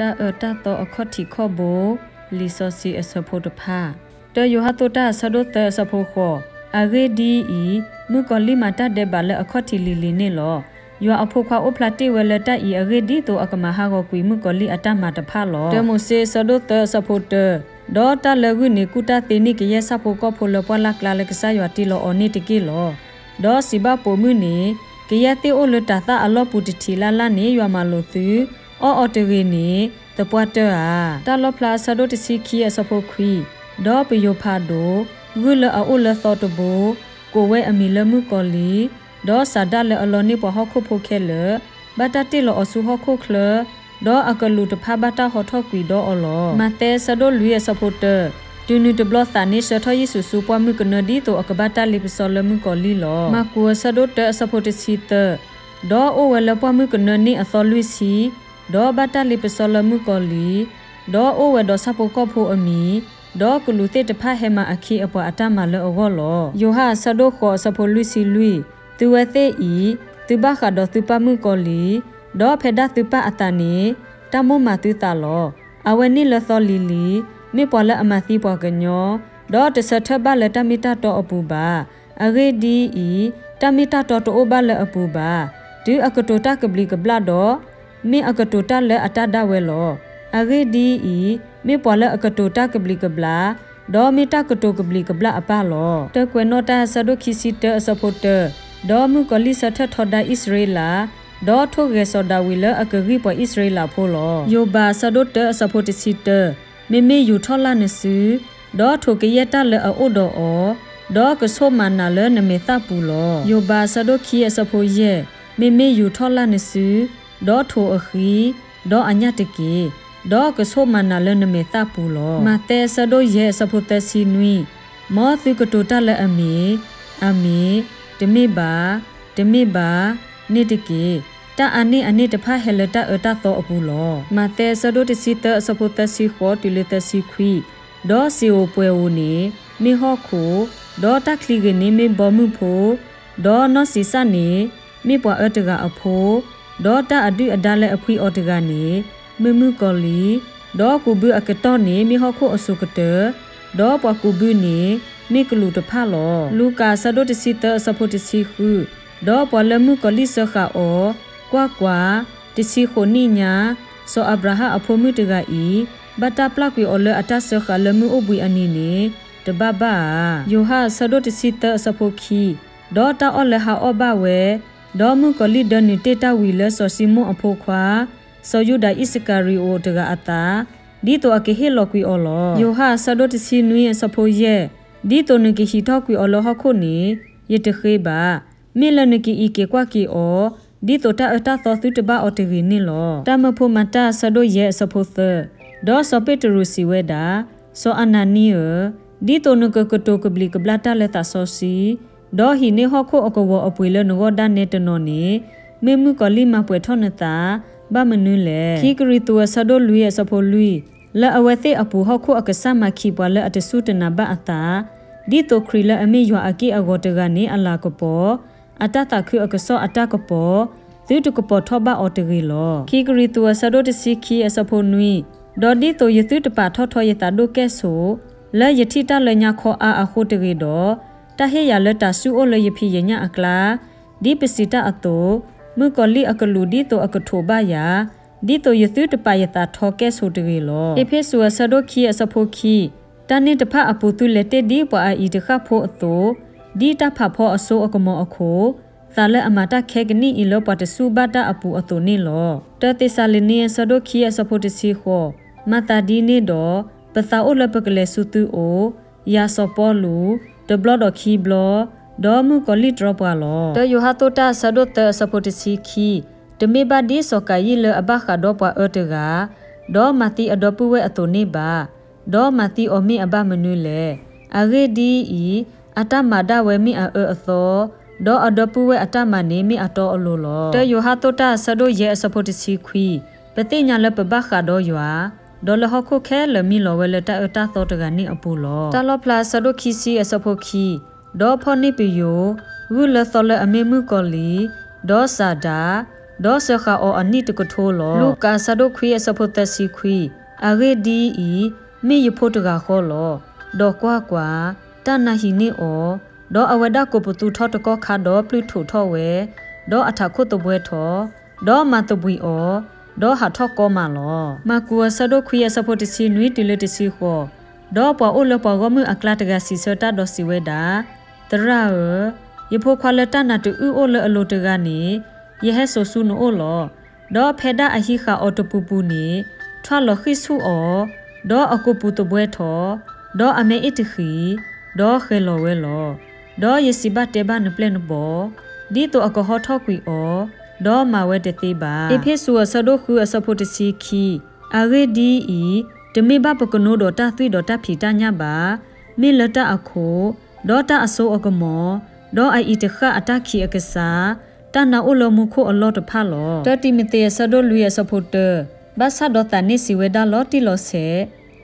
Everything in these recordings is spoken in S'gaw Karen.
တၢ်အၢတၢ်သီအခီၣ်ထံးခီၣ်ဘိ, လံာ်စီဆှံအဆၢဖိတဖၣ်. တၢယိၤဟၣ်အဆၢဒိၣ်သၢအဆၢဖိဃိး, အဂ့ၢ်ဒ်အံၤ, မုၣ်ကီၤလံၢ်မၤတၢ်ဒဲးဘးလၢအခီၣ်ထံးလံၤလံၤန့ၣ်လီၤ. ယွၤအဖိခွါအိၣ်ဖျါတ့ၢ်ဝဲလၢတၢ်အံၤအဂ့ၢ် ဒ်သိးအကမၤဟးဂီၤကွံာ်မုၣ်ကီၤလံၢ်အတၢ်မၤတဖၣ်လီၤ. တၢမိၤၡ့အဆၢဒိၣ်သၢအဆၢဖိတၢ, ဒီးတၢ်လၢဂုၢ်န့ၣ် ကူၣ်တၢ်သ့န့ၢ်ကယဲၢ်ဆၣ်ဖိကီၢ်ဖိလၢပှၢ်လၢ်ကျါလၢကစၢ်ယွၤတ့လီၤအီၤန့ၣ်တက့ၢ်လီၤ. ဒီးစံးဘၣ်ပိာ်မုၣ်န့ၣ်, ကယဲၢ်သ့ၣ်အိၣ်လၢတၤသၣ်အလီၢ်ပူၤတထံးလၢ်လၢ်န့ၣ် ယွၤမၤလိာ်သု, အီၣ်အီၤတဂ့ၤန့ၣ် သပှၢ်တၢၢ်ဧါ. တၢ်လီၣ်ဖျါအဆၢဒိၣ်တဆံခံအဆၢဖိခွံ, ဒီးပယိၤဖးဒိၣ်, ဂုၢ်လၢအအိၣ်လၢသီတဘိ, ကိးဝဲအမံၤလၢမုၣ်ကီၤလံၢ်, ဒီးစၤဒၣ်လၢအလီန့ၢ်ပှၤဟီၣ်ခိၣ်ဖိခဲလၢာ်, ဘၣ်တၢ်တ့ၢ်လီၤအီၤဆူဟီၣ်ခိၣ်ချၢ, ဒီးအကလူးတဖၣ်ဘၣ်တၢ်ဟီထီၣ်ကွံာ်ဒီးအီၤလီၤ. မးသဲအဆၢဒိၣ်လွံၢ်အဆၢဖိတၢ, တုၤနုၤတဘျီသးန့ၣ် ဆှၢထီၣ်ယ့ၣ်ၡူးဆူပှၢ်မုၢ်ကနၢဒ်သိးအကဘၣ်တၢ်လ့ပစီလၢမုၣ်ကီၤလံၢ်လီၤ. မၢ်ကူးအဆၢဒိၣ်တၢအဆၢဖိတဆံသၢ, ဒီးအိၣ်ဝဲလၢပှၢ်မုၢ်ကနၢန့ၣ်အသီလွံၢ်ဆံ, ဒီးဘၣ်တၢ်လ့ပစီလၢမုၣ်ကီၤလံၢ်, ဒီးအိၣ်ဝဲဒီးဆၣ်ဖိကီၢ်ဖိအမံၤ, ဒီးကလူးသ့ၣ်တဖၣ်ဟဲမၤအခံအပှၤအတၢ်မၤလၢအဂီၢ်လီၤ. ယိၤဟၣ်အဆၢဒိၣ်ဃိးအဆၢဖိလွံၢ်ဆံလွံၢ်, သုဝဲသ့ၣ်အံၤ, သုဘၣ်ဃးဒီးသုပၢ်မုၣ်ကီၤလံၢ်, ဒီးဖဲဒၣ်သုပၢ်အသးန့ၣ်, တၢ်မိၣ်မၤသုသးလီၤ. အဝဲန့ၣ်လၢသီလံၤလံၤ, မ့ၢ်ပှၤလၢအမၤသံပှၤကညီ, ဒီးတဆၢထၢၣ်ဘၣ်လၢတၢ်မ့ၢ်တၢ်တီအပူၤဘၣ်. အဂ့ၢ်ဒ်အံၤ, တၢ်မ့ၢ်တၢ်တီတအိၣ်ဘၣ်လၢအပူၤဘၣ်. တုၤအကတိၤတၢ်ကဘျံးကဘျၣ်ဒီး, မ့ၢ်အကတိၤတၢ်လၢအတၢ်ဒၣ်ဝဲလီၤ. အဂ့ၢ်ဒ်အံၤ, မ့ၢ်ပှၤလၢအကတိၤတၢ်ကဘျံးကဘျၣ်, ဒီးမ့ၢ်တၢ်ကတိၤကဘျံးကဘျၣ်အပၢ်လီၤ. တၢကွဲးနီၣ်တၢ်အဆၢဒိၣ်ခံဆံတၢအဆၢဖိတၢ, ဒီးမုၣ်ကီၤလံၢ်ဆၢထၢၣ်ထီဒါအံၣ်စရ့လး, ဒီးထိၣ်ဂဲၤစီၤဒၤဝံးလၢအကဂံၢ်ပှၤအံၣ်စရ့လးဖိလီၤ. ယိၤဘးအဆၢဒိၣ်တၢအဆၢဖိတဆံတၢ, မ့မ့ၢ်ယူာ်ထီၣ်လၢ်နစု, ဒီးထိးကယဲၢ်တၢ်လၢအအိၣ်ဒီးအီၤ, ဒီးကဆိၣ်မၤနၤလၢနမဲာ်သၣ်ပူၤလီၤ. ယိၤဘးအဆၢဒိၣ်ခံအဆၢဖိယဲၢ်, မ့မ့ၢ်ယူာ်ထီၣ်လၢ်နစု, ဒီးထိးအဃံ, ဒီးအညၣ်တက့ၢ်, ဒီးကဆိၣ်မၤနၤလၢနမဲာ်သၣ်ပူၤလီၤ. မးသဲအဆၢဒိၣ်ယဲၢ်အဆၢဖိသၢဆံနွံ, မ်သုကတိၤတၢ်လၢအမ့ၢ်, အမ့ၢ်, တမ့ၢ်ဘၣ်, တမ့ၢ်ဘၣ်, န့ၣ်တက့ၢ်. တၢ်အါန့ၢ်အန့ၣ်တဖၣ်ဟဲလၢတၢ်အၢတၢ်သီအပူၤလီၤ. မးသဲအဆၢဒိၣ်တဆံသၢအဆၢဖိသၢဆံဃိးတုၤလၢသၢဆံခွံ, ဒီးစံာ်ဧိၤပှဲၤဧိၤန့ၣ်, မ့ၢ်ဟီၣ်ခိၣ်, ဒီးတၢ်ချံဂ့ၤန့ၣ်မ့ၢ်ဘီမုၢ်ဖိ, ဒီးနီၢ်ဆံးစၢ်န့ၣ်, မ့ၢ်ပှၤအၢတဂၤအဖိ, ဒီးတၢ်အဒုၣ်အဒါလၢအဖှံအီၤတဂၤန့ၣ်, မ့ၢ်မုၣ်ကီၤလံၢ်, ဒီးကူးဘုအကတီၢ်န့ၣ်မ့ၢ်ဟီၣ်ခိၣ်အစိၤကတၢၢ်, ဒီးပှၤကူးဘုန့ၣ်, မ့ၢ်ကလူးတဖၣ်လီၤ. လူၤကၣ်အဆၢဒိၣ်တဆံသၢအဆၢဖိတဆံဃု, ဒီးပှၤလၢမုၣ်ကီၤလံၢ်စၢဃာ်အီၤ, ကွၢ်ကွၢ်, တဆံဃိးနံၣ်ညါ, စီၤအၤဘြၤဟၣ်အဖိမုၣ်တဂၤအံၤ, ဘၣ်တၢ်ပျၢ်ကွံာ်အီၤလၢအတၢ်စၢဃာ်လၢမုၢ်အိၣ်ဘှံးအနံၤန့ၣ်, တဘၣ်ဘၣ်ဧါ. ယိၤဟၣ်အဆၢဒိၣ်တဆံသၢအဆၢဖိခံ, ဒီးတၢ်အီၣ်လၢဟါအီၣ်ဘၣ်ဝဲ, ဒီးမုၣ်ကီၤလံၢ်ဒၢနုာ်တ့ၢ်တၢ်ဝံၤလၢစီၤၡံမိၣ်အဖိခွါ, စီၤယူဒၤအံၣ်စကၤရံၤအိးတဂၤအသး, ဒ်သိးအကဟ့ၣ်လီၤကွံာ်အီၤလီၤ. ယိၤဟၣ်အဆၢဒိၣ်တဆံနွံအဆၢဖိယဲၢ်, ဒ်သိးနကဟံးထီၣ်ကွံာ်အီၤလၢဟီၣ်ခိၣ်န့ၣ်, ယတဃ့ဘၣ်. မ့ၢ်လၢနကအံးက့ၤကွၢ်က့ၤအီၤ, ဒ်သိးတၢ်အၢတၢ်သီသုတဘၣ်အီၤတဂ့ၤန့ၣ်လီၤ. တၢ်မၢဖိမၤတၢ်အဆၢဒိၣ်ယဲၢ်အဆၢဖိသၢ, ဒီးစီၤပ့းတရူးစံးဝဲဒၣ်, စီၤအနၤနံဧၢ, ဒ်သိးနကကတိၤကဘျံးကဘျၣ်တၢ်လၢသးစီဆှံ, ဒီးဟံးန့ၢ်ဟီၣ်ခိၣ်အကဝီၤအပှ့ၤလၢနဂီၢ်ဒၣ်နဲတနီၤန့ၣ်, မ့ၢ်မုၣ်ကီၤလံၢ်မၤပှဲၤထီၣ်နသး, ဘၣ်မနုၤလဲၣ်. ခံကရံၣ်သူးအဆၢဒိၣ်လွံၢ်အဆၢဖိလွံၢ်, လၢအဝဲသ့ၣ်အပူၤဟီၣ်ခိၣ်အကစၢ်မၤခံးပှၤလၢအတစူၢ်တနာ်ဘၣ်အသး, ဒ်သိးခရံာ်လၢအမ့ၢ်ယွၤအက့ၢ်အဂီၤတဂၤန့ၣ်အလၤကပီၤ, အတၢ်သးခုအကစီၣ်အတၢ်ကပီၤ, သုတကပီၤထီၣ်ဘၣ်အီၤတဂ့ၤလီၤ. ခံကရံၣ်သူးအဆၢဒိၣ်တဆံခံအဆၢဖိနွံ, ဒီးဒ်သိးယသုတပာ်ထီၣ်ထီယသးဒိၣ်ကဲၣ်ဆိး, လၢယထံၣ်တၢ်လၢညါခီအါအဃိတဂ့ၤဒီး, တၢ်ဟ့ၣ်ယၤလၢတၢ်ဆူၣ်အိၣ်လၢယဖံးယညၣ်အကျါ, ဒ်ပစံးတၢ်အသိး, မုၣ်ကီၤလံၢ်အကလူးဒ်သိးအကထိးဘၣ်ယၤ, ဒ်သိးယသုတပာ်ယသးထီကဲၣ်ဆိးတဂ့ၤလီၤ. အ့းဖ့းစူးအဆၢဒိၣ်ခံအဆၢဖိခံ, တၢ်န့ၣ်တဖၣ်အပူၤသုလဲၤတ့ၢ်ဒ်ပှၤအအံၤတဃၣ်ဖိအသိး, ဒ်တၢ်ဖးဖီအစိအကမီၤအခိၣ်, သးလၢအမၤတၢ်ခဲကနံၣ်အံၤလၢပှၤတစူၢ်ဘၣ်တၢ်အပူၤအသိးန့ၣ်လီၤ. တၢသ့းစၤလနံအဆၢဒိၣ်ခံအဆၢဖိတဆံဃိး, မၤသးဒ်န့ၣ်ဒီး, ပသးအိၣ်လၢပကလဲၤဆူသုအိၣ်, ယၤစီၤပီလူး, တဘျီဒီးခံဘျီ, ဒီးမုၣ်ကီၤလံၢ်တြီပှၤလီၤ. တၢယိၤဟၣ်သိၣ်တၢ်အဆၢဒိၣ်သၢအဆၢဖိတဆံခံ, တမ့ၢ်ဘၣ်ဒ်စီၤကၤယံၣ်လၢအဘၣ်ဃးဒီးပှၤအၢတဂၤ, ဒီးမၤသံအဒီပုၢ်ဝဲၢ်အသိးန့ၣ်ဘၣ်. ဒီးမၤသံအီၤမ့ၢ်အဘၣ်မနုၤလဲၣ်. အဂ့ၢ်ဒ်အံၤ, အတၢ်မၤဒၣ်ဝဲမ့ၢ်အအၢအသီ, ဒီးအဒီပုၢ်ဝဲၢ်အတၢ်မၤန့ၣ်မ့ၢ်အတီအလိၤလီၤ. တၢယိၤဟၣ်သိၣ်တၢ်အဆၢဒိၣ်ယဲၢ်အဆၢဖိတဆံခွံ, ပသ့ၣ်ညါလၢပဘၣ်ဃးဒီးယွၤ, ဒီးလၢဟီၣ်ခိၣ်ခဲလၢာ်မံလီၤဝဲလၢတၢ်အၢတၢ်သီတဂၤန့ၣ်အပူၤလီၤ. တၢ်လီၣ်ဖျါအဆၢဒိၣ်ခံဆံအဆၢဖိခံ, ဒီးဖီၣ်န့ၢ်ပယိၤ, ဂုၢ်လၢသီလၢအမ့ၢ်မုၣ်ကီၤလံၢ်, ဒီးစၤဒၤ, ဒီးစၢဃာ်အီၤအနံၣ်တကထိလီၤ. လူၤကၣ်အဆၢဒိၣ်ခွံအဆၢဖိသၢဆံခွံ, အဂ့ၢ်ဒ်အံၤ, မ့ၢ်ယဖိတဂၤဃီလီၤ. ဒီးကွၢ်ကွၢ်, တၢ်နါဟံးန့ၢ်အီၤ, ဒီးအဝဲဒၣ်ကိးပသူထီၣ်တကီၢ်ခါဒီးပျုၢ်ထီၣ်ထီၣ်ဝဲ, ဒီးအထးခိၣ်သဘှဲထီၣ်, ဒီးမၤသဘှံးအီၤ, ဒီးဟးထီၣ်ကီမးလီၤ. မၢ်ကူးအဆၢဒိၣ်ခွံအဆၢဖိတဆံနွံတုၤလၢတဆံဃိး, ဒီးပှၤအိၣ်လၢပှၤဂီၢ်မုၢ်အကျါတဂၤစံးဆၢတၢ်ဒီးစံးဝဲဒၣ်, သရၣ်ဧၢ, ယဖိခွါလၢတၢ်နါတအုၣ်အိၣ်လၢအလိၤတဂၤန့ၣ်, ယဟဲစိာ်ဆူနအိၣ်လီၤ. ဒီးဖဲဒၣ်အဟံးဃာ်အီၤတပူၤပူၤန့ၣ်, ထွၣ်လီၤဃံၣ်ဆူၣ်အီၤ, ဒီးအကိးပူၤသဘှဲထီၣ်, ဒီးအမဲအ့ၣ်တဃံး, ဒီးဃဲၤလီၤဝဲလီၤ. ဒီးယစံးဘၣ်တဲဘၣ်နပျဲၢ်နဘီၣ်, ဒ်သိးအကဟီထီၣ်ကွံာ်အီၤ, ဒီးမၤဝဲတသ့ဘၣ်. အ့းဖ့းစူးအဆၢဒိၣ်ဃုအဆၢဖိတဆံခံ, အဂ့ၢ်ဒ်အံၤ, တမ့ၢ်ဘၣ်ပကနိဒီးတၢ်သွံၣ်ဒီးတၢ်ဖံးတၢ်ညၣ်ဘၣ်, မ့ၢ်လၢတၢ်အခိၣ်, ဒီးတၢ်အစိအကမီၤ, ဒီးအအံၤတဃၣ်အတၢ်ခံးအကစၢ်, တၢ်နါအိၣ်လၢမူခိၣ်အလီၢ်တဖၣ်လီၤ. တၢတံၤမသ့းအဆၢဒိၣ်လွံၢ်အဆၢဖိတၢ, ဘၣ်ဆၣ်ဒီးသးန့ၣ်စံးဝဲဒၣ်လီၤတံၢ်လီၤဆဲး,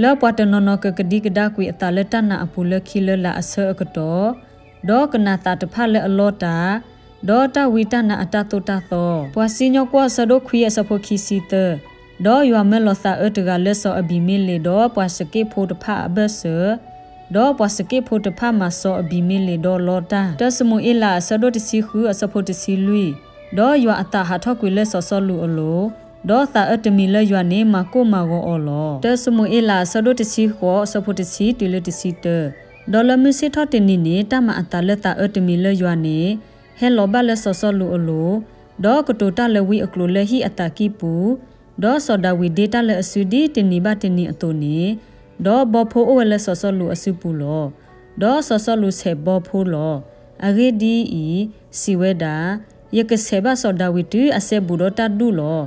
လၢပှၤတနီၤနီၤကကဒံကဒါကွံာ်အသးလၢတၢ်နါအပူၤလၢခံလၢလာ်အဆၢအကတီၢ်, ဒီးကနၣ်သးတဖၣ်လၢအလီတၢ်, ဒီးတၢ်ဝံတၢ်နါအတၢ်သိၣ်တၢ်သီ, ပှၤစံၣ်ညီၣ်ကွီၢ်အဆၢဒိၣ်ခွံအဆၢဖိခံဆံသၢ, ဒီးယွၤမၢလီၤသးအၢတဂၤလၢစီၤအဘံၤမ့လ့းဒီးပှၤစက့ၣ်ဖိတဖၣ်အဘၢၣ်စၢၤ, ဒီးပှၤစက့ၣ်ဖိတဖၣ်မၤစီၤအဘံၤမ့လ့းဒီးလီတၢ်. တၢၢ်စမူၤအ့လးအဆၢဒိၣ်တဆံဃုအဆၢဖိတဆံလွံၢ်, ဒီးယွၤအသးဟးထီၣ်ကွံာ်လၢစီၤစီလူးအလိၤ, ဒီးသးအၢတမံၤလၢယွၤန့ၣ်မၤကိၢ်မၤဂီၤအီၤလီၤ. တၢၢ်စမူၤအ့လးအဆၢဒိၣ်တဆံဃိးအဆၢဖိတဆံတုၤလၢတဆံတၢ, ဒီးလၢမုၢ်ဆ့ၣ်ထီၣ်တနံၤန့ၣ် တၢ်မၤအသးလၢသးအၢတမံၤလၢယွၤန့ၣ်, ဟဲလီၤဘၣ်လၢစီၤစီလူးအလိၤ, ဒီးကတိၤတၢ်လၢဝံအကျိၤလၢဟံၣ်အသးကံၢ်ပူၤ, ဒီးစီၤဒၤဝံးဒ့တၢ်လၢအစုဒ်တနံၤဘၣ်တနံၤအသိးန့ၣ်, ဒီးဘီဖိအိၣ်ဝဲလၢစီၤစီလူးအစုပူၤလီၤ. ဒီးစီၤစီလူးဆဲးဘီဖိလီၤ. အဂ့ၢ်ဒ်အံၤ, စံးဝဲဒၣ်, ယကဆဲးဘၣ်စီၤဒၤဝံးတုၤအစဲဘူးဒီးတၢ်ဒူၣ်လီၤ.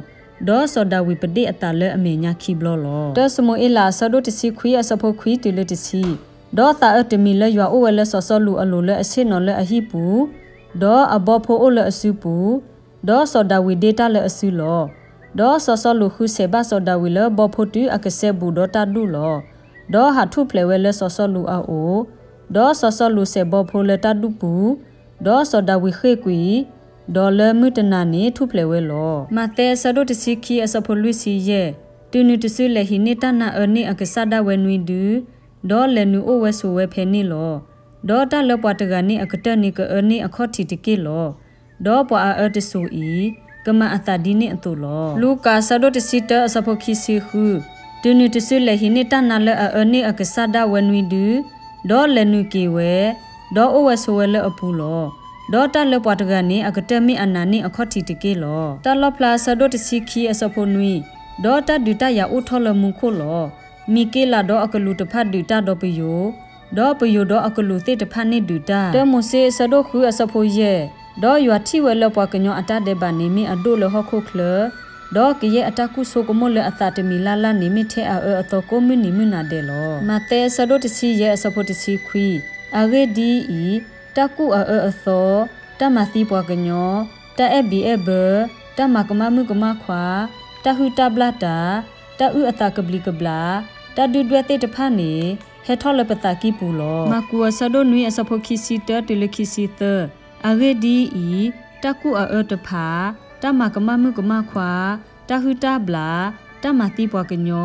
ဒီးစီၤဒၤဝံးပဒ့ၣ်အသးလၢအမဲာ်ညါခံဘျီလီၤ. တၢၢ်စမူၤအ့လးအဆၢဒိၣ်တဆံခွံအဆၢဖိခွံတုၤလၢတဆံ, ဒီးသးအၢတမံၤလၢယွၤအိၣ်ဝဲလၢစီၤစီလူးအလိၤလၢအဆ့ၣ်နီၤလၢအဟံၣ်ပူၤ, ဒီးအဘီဖိအိၣ်လၢအစုပူၤ, ဒီးစီၤဒၤဝံးဒ့တၢ်လၢအစုလီၤ. ဒီးစီၤစီလူးဃုဆဲးဘၣ်စီၤဒၤဝံးလၢဘီဖိတုၤအကစဲဘူးဒီးတၢ်ဒူၣ်လီၤ. ဒီးဟးထူၣ်ဖျဲးဝဲလၢစီၤစီလူးအအိၣ်, ဒီးစီၤစီလူးဆဲးဘီဖိလၢတၢ်ဒူၣ်ပူၤ, ဒီးစီၤဒၤဝံးဃ့ၢ်ကွံာ်, ဒီးလၢမုၢ်တနၤန့ၣ်ထူၣ်ဖျဲးဝဲလီၤ. မးသဲအဆၢဒိၣ်တဆံခံအဆၢဖိလွံၢ်ဆံယဲၢ်, တုၤနုၤတစုလဲၤဟံးန့ၢ်တၢ်နါအၢန့ၢ်အကစၢ်ဒၣ်ဝဲနွံဒု, ဒီးလဲၤနုာ်အိၣ်ဝဲဆိးဝဲဖဲန့ၣ်လီၤ. ဒီးတၢ်လၢပှၤတဂၤန့ၣ်အကတၢၢ်န့ၣ်ကအၢန့ၢ်အခီၣ်ထံးတက့ၢ်လီၤ. ဒီးပှၤအအၢတစိၤအံၤ, ကမၤအသးဒ်န့ၣ်အသိးလီၤ. လူၤကၣ်အဆၢဒိၣ်တဆံတၢအဆၢဖိခံဆံဃု, တုၤနုၤတစုလဲၤဟံးန့ၢ်တၢ်နါလၢအအၢန့ၢ်အကစၢ်ဒၣ်ဝဲနွံဒု, ဒီးလဲၤနုာ်က့ၤဝဲ, ဒီးအိၣ်ဝဲဆိးဝဲလၢအပူၤလီၤ. ဒီးတၢ်လၢပှၤတဂၤန့ၣ်အကတၢၢ်မ့ၢ်အနးန့ၢ်အခီၣ်ထံးတက့ၢ်လီၤ. တၢ်လီၣ်ဖျါအဆၢဒိၣ်တဆံခံအဆၢဖိနွံ, ဒီးတၢ်ဒုးတၢ်ယၤအိၣ်ထီၣ်လၢမူခိၣ်လီၤ. မံၤက့လးဒီးအကလူးတဖၣ်ဒုးတၢ်ဒီးပယိၤ, ဒီးပယိၤဒီးအကလူးသ့ၣ်တဖၣ်န့ၣ်ဒုးတၢ်. တၢမိၤၡ့အဆၢဒိၣ်ဃုအဆၢဖိယဲၢ်, ဒီးယွၤထံၣ်ဝဲလၢပှၤကညီအတၢ်ဒဲးဘးန့ၣ်မ့ၢ်အဒိၣ်လၢဟီၣ်ခိၣ်ချၢ, ဒီးကယဲၢ်အတၢ်ကူၣ်ဆိကမိၣ်လၢအသးတမံၤလၢ်လၢ်န့ၣ်မ့ၢ်ထဲအအၢအသီကိးမုၢ်နံၤမုၢ်နၤဒဲးလီၤ. မးသဲအဆၢဒိၣ်တဆံယဲၢ်အဆၢဖိတဆံခွံ, အဂ့ၢ်ဒ်အံၤ, တၢ်ကူၣ်အအၢအသီ, တၢ်မၤသံပှၤကညီ, တၢ်အဲၣ်ဘံးအဲၣ်ဘၢ, တၢ်မၤကမၣ်မုၣ်ကမၣ်ခွါ, တၢ်ဟုၣ်တၢ်ဘျၣ်တၢ်, တၢ်အုၣ်အသးကဘျံးကဘျၣ်, တၢ်ဒုၣ်ဒွဲၣ်သ့ၣ်တဖၣ်န့ၣ်, ဟဲထီၣ်လၢပသးကံၢ်ပူၤလီၤ. မၢ်ကူးအဆၢဒိၣ်နွံအဆၢဖိခံဆံတၢတုၤလၢခံဆံသၢ, အဂ့ၢ်ဒ်အံၤ, တၢ်ကူၣ်အအၢတဖၣ်, တၢ်မၤကမၣ်မုၣ်ကမၣ်ခွါ, တၢ်ဟုၣ်တၢ်ဘျၣ်, တၢ်မၤသံပှၤကညီ,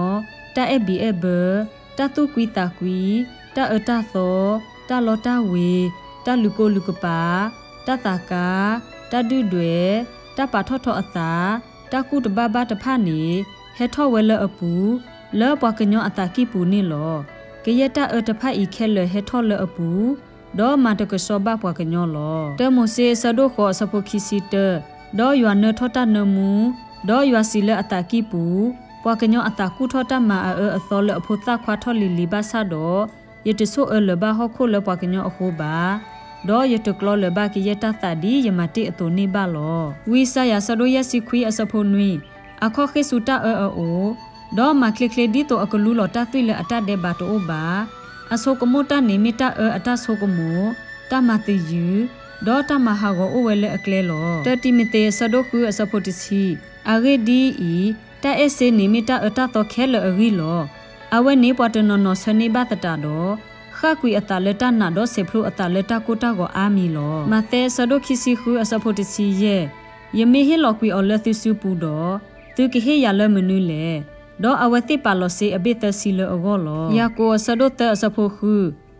တၢ်အဲၣ်ဘံးအဲၣ်ဘၢ, တၢ်သူၣ်ကွံသးကွံ, တၢ်အၢတၢ်သီ, တၢ်လီတၢ်ဝ့ၤ, တၢ်လူၤကိၢ်လူၤကပၤ, တၢ်သးကါ, တၢ်ဒုၣ်ဒွဲၣ်, တၢ်ပာ်ထီၣ်ထီအသး, တၢ်ကူၣ်တဘၣ်ဘၣ်တဖၣ်န့ၣ်, ဟဲထီၣ်ဝဲလၢအပူၤ, လၢပှၤကညီအသးကံၢ်ပူၤန့ၣ်လီၤ. ကယဲၢ်တၢ်အၢတဖၣ်အံၤခဲလၢာ်ဟဲထီၣ်လၢအပူၤ, ဒီးမၤတကဆှီဘၣ်ပှၤကညီလီၤ. တၢမိၤၡ့အဆၢဒိၣ်ဃိးအဆၢဖိခံဆံတၢ, ဒီးယွၤနၢထီၣ်တၢ်နၢမူ, ဒီးယွၤစံးလၢအသးကံၢ်ပူၤ, ပှၤကညီအသးကူၣ်ထီၣ်တၢ်မၤအအၢအသီလၢအဖိသၣ်ခွါထီၣ်လံၤလံၤဘၣ်ဆၣ်ဒီး, ယတဆိၣ်အၢလၢၤဘၣ်ဟီၣ်ခိၣ်လၢပှၤကညီအဃိဘၣ်, ဒီးယတကျီလၢၤဘၣ်ကယဲၢ်တၢ်သးဒ်ယမၤတ့ၢ်အသိးန့ၣ်ဘၣ်လီၤ. ဝံယၡါယၤအဆၢဒိၣ်ယဲၢ်ဆံခွံအဆၢဖိနွံ, အခီၣ်ဃ့ၢ်ဆူတၢ်အၢအအိၣ်, ဒီးမၤချ့ချ့ဒ်သိးအကလူလီၤတၢ်သွံၣ်လၢအတၢ်ဒဲးဘးတအိၣ်ဘၣ်. အဆိကမိၣ်တၢ်န့ၣ်မ့ၢ်တၢ်အၢအတၢ်ဆိကမိၣ်, တၢ်မၤသယုၢ်, ဒီးတၢ်မၤဟးဂီၤအိၣ်ဝဲလၢအကျဲလီၤ. တၢတံၤမသ့းအဆၢဒိၣ်ဃုအဆၢဖိတဆံ, အဂ့ၢ်ဒ်အံၤ, တၢ်အဲၣ်စ့န့ၣ်မ့ၢ်တၢ်အၢတၢ်သီခဲလၢာ်အဂံၢ်လီၤ. အဝဲန့ၣ်ပှၤတနီၤနီၤဆၢန့ၢ်ဘၣ်သတးဒီး, ဃၣ်ကွံာ်အသးလၢတၢ်နာ်ဒီးဆဲးဖျိအသးလၢတၢ်ကိၢ်တၢ်ဂီၤအါမံၤလီၤ. မးသဲအဆၢဒိၣ်ခံဆံဃုအဆၢဖိတဆံယဲၢ်, ယမ့ၢ်ဟ့ၣ်လီၤကွံာ်အီၤလၢသုစုပူၤဒီး, သုကဟ့ၣ်ယၤလၢမနုၤလဲၣ်. ဒီးအဝဲသ့ၣ်ပာ်လီၤစ့အဘ့ၣ်သၢဆံလၢအဂီၢ်လီၤ. ယၤကိာ်အဆၢဒိၣ်သၢအဆၢဖိဃု,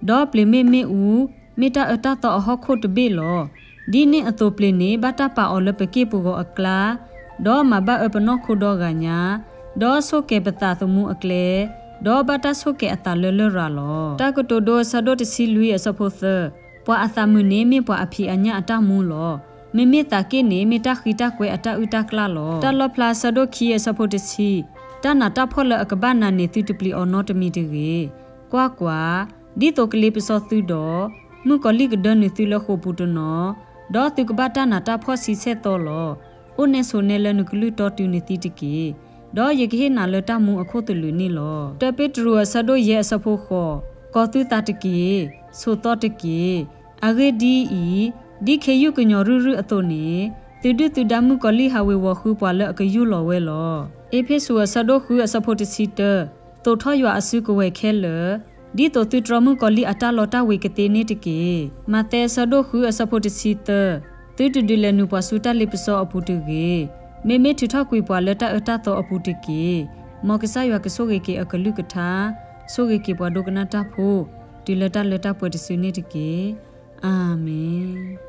ဒီးပျ့ၤမ့ၣ်မ့ၣ်အူ, မ့ၢ်တၢ်အၢတၢ်သီအဟီၣ်ခိၣ်တဘ့ၣ်လီၤ. ဒ်န့ၣ်အသိးပျ့ၤန့ၣ် ဘၣ်တၢ်ပာ်အီၤလၢပက့ၢ်ပဂီၤအကျါ, ဒီးမၤဘၣ်အၢပနီၢ်ခိဒီဂၤညါ, ဒီးဆိၣ်ကဲၤပသးသမူအကျဲ, ဒီးဘၣ်တၢ်ဆိၣ်ကဲၤအသးလၢလရာ်လီၤ. တၢ်ကတိၤဒိအဆၢဒိၣ်တဆံလွံၢ်အဆၢဖိသၢ, ပှၤအသးမုာ်န့ၣ်မ့ၢ်ပှၤအဖံးအညၣ်အတၢ်မူလီၤ. မ့မ့ၢ်သးက့ၣ်န့ၣ် မ့ၢ်တၢ်ဃံတၢ်ကွဲၤအတၢ်အုၣ်တၢ်ကျၣ်လီၤ. တၢ်လီၣ်ဖျါအဆၢဒိၣ်ခံအဆၢဖိတဆံ, တၢ်နးတၢ်ဖှီၣ်လၢအကဘၣ်နၤန့ၣ် သုတပျံၤအီၤနီတမံၤတဂ့ၤ. ကွၢ်ကွၢ်, ဒ်သိးကလ့ပစီသုဒီး, မုၣ်ကီၤလံၢ်ကဒၢနုာ်သုလၢဃိာ်ပူၤတနီၤ, ဒီးသုကဘၣ်တၢ်နးတၢ်ဖှီၣ်ဆံဆဲၣ်သီလီၤ. အိၣ်နဲဆိးနဲလၢနကလုၢ်တီတုၤနသံတက့ၢ်. ဒီးယကဟ့ၣ်နၤလၢတၢ်မူအခိၣ်သလုးန့ၣ်လီၤ. တၢ်ပ့းတရူးအဆၢဒိၣ်ယဲၢ်အဆၢဖိဃိး, ကီၤသုသးတက့ၢ်, ဆိးသီတက့ၢ်. အဂ့ၢ်ဒ်အံၤ, ဒ်ခ့ယုၢ်ကညီၤရုၢ်ရုၢ်အသိးန့ၣ်, သုဒုၣ်သုဒါမုၣ်ကီၤလံၢ်ဟးဝ့ၤဝီၤဃုပှၤလၢအကယူၢ်လီၤဝဲလီၤ. အ့းဖ့းစူးအဆၢဒိၣ်ဃုအဆၢဖိတဆံတၢ, သိးထီၣ်ယွၤအစုကဝဲၤခဲလၢာ်, ဒ်သိးသုတြီမုၣ်ကီၤလံၢ်အတၢ်လီတၢ်ဝ့ၤကသ့န့ၣ်တက့ၢ်. မးသဲအဆၢဒိၣ်ဃုအဆၢဖိတဆံသၢ, သုတဒုးလဲၤနုာ်ပှၤဆူတၢ်လ့ပစီအပူၤတဂ့ၤ. မ့မ့ၢ်ထုးထီၣ်ကွံာ်ပှၤလၢတၢ်အၢတၢ်သီအပူၤတက့ၢ်. မ်ကစၢ်ယွၤကဆိၣ်ဂ့ၤက့ၤအကလုၢ်ကထါ, ဆိၣ်ဂ့ၤက့ၤပှၤဒိကနၣ်တၢ်ဖိ, တုၤလၢတၢ်လၢတၢ်ပှဲၤတစုန့ၣ်တက့ၢ်. အၤမ့ၣ်.